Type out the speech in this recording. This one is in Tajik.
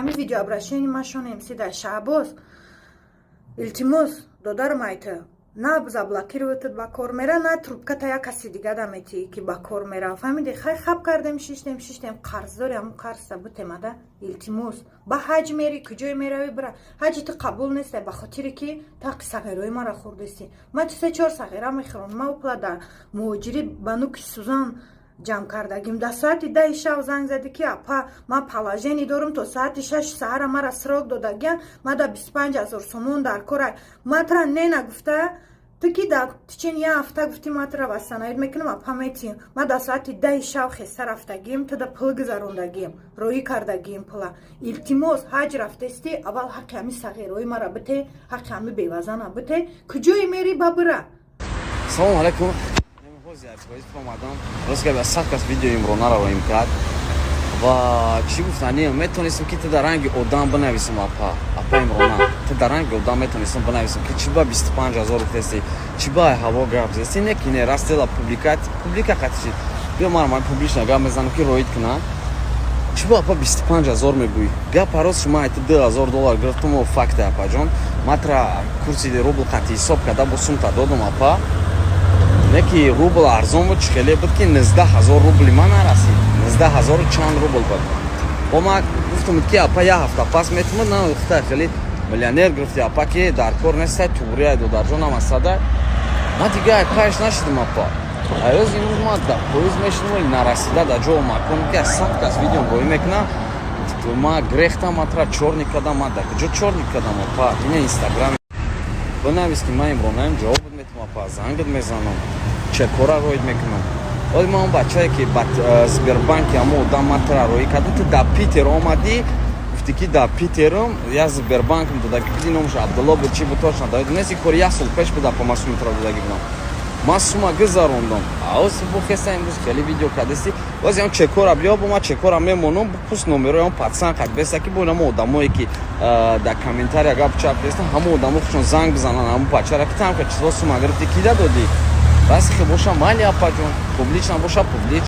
Ҳамин видеообращение ма шон МС да. Шаҳбоз, илтимос, додарам, айта на заблокировать ба кор мера, на трубката як каси дига да метии, ки ба кор мера. Фаҳмиди? Хай, хаб кардем, шиштем, шиштем, қарздори ҳамун қарзта бутемада. Илтимос, ба ҳаҷ мери, куҷое меравӣ, бира, ҳаҷи ту қабул неста, ба хотире ки тақи сағирои мара хӯрдестӣ. Ма се чор сағира мехӯрам. Ма упла дар муҳоҷирӣ ба нуки сузан ҷамъ кардагим. Дар соати 10-и шав занг задӣ, ки апа, ман положение дорам, то соати 6-и саҳара мара срок додагиян, ма да 25 000 сомон дар кора. Ма тра не нагуфта, ту ки дар течение як ҳафта гуфтӣ, ма тра восстановить мекунам, апа, метиҳам. Ма дар соати 10-и шав хеста рафтагим, ту да пул гузарондагим, роӣ кардагим пула. Илтимос, ҳаҷ рафтестӣ, аввал ҳаққи ҳами сағирои мара бите, ҳаққи ҳами бевазана бите. Куҷое мери, ба бира. Салому алайкум. Омадам, рост гап, 100 кас видео Имронара роим кард ва чӣ гуфтани, метонистам, ки ту дар ранги одам бинависам: апа, апа Имрона, ту дар ранги одам метонистам бинависам, ки чӣ ба 25 000 гуфтести, чӣ ба ҳаво гап зести. Не ки не, раст дела публика, публика қатишид. Биё, мара ман публично гап мезанам, ки роид кунам. Чӣ ба, апа, 25 000 мегӯӣ? Гапа рост, шума айти 2000 доллар гирифтум, факте, апаҷон. Ма тра курси рубл қати ҳисоб карда, бо сумта додум, апа. Не ки рубл арзон буд, чӣ хеле буд, ки 19 000 рубли ман нарасид, 19 ҳазору чанд рубл буд. Бо ма гуфтам, ки апа, як ҳафта пас метумад. На хута хеле миллионер гирифти, апа, ки дар кор нестай, туғрия додарҷонам асада. Ма дига пайш нашидам, апа. Айрӯз имрӯз ма дар поезд мешинам, нарасида дар ҷо макон, ки аз 100 кас видеом роӣ мекунам. Ма грехтам, ма тра чёрный кардам. Ма дар куҷо чёрный кардам, апа? Ина Инстаграм бинавис, ки ман Имронаем, ҷавобот метавам, апа, зангат мезанам, чекора роид мекунам. Оли ма он бачае, ки ба Сбербанки ҳамо одам ма тра роӣ кардам, ту дар Питер омадӣ, гуфтӣ, ки дар Питерум я Сбербанкм додаги биди, номаш Абдулло буд, чи буд, точно даёд нест. Кори як сол пеш буд, апа, ма суми тра додаги будам, ман сума гузарондам. Аоз бухеста имрӯз хеле видео кардасти, боз ям чекора биё, бо ма чекора мемонам, пуст номерои он пацан қад беста, ки бо намо одамое, ки дар комментария гап чап кардастан, ҳамо одамо худшон занг бизананд ҳамо бачара, ки тамка чизо сума гирифти, кида додӣ. Бас хе боша, майли, апаҷон, публично боша, публично.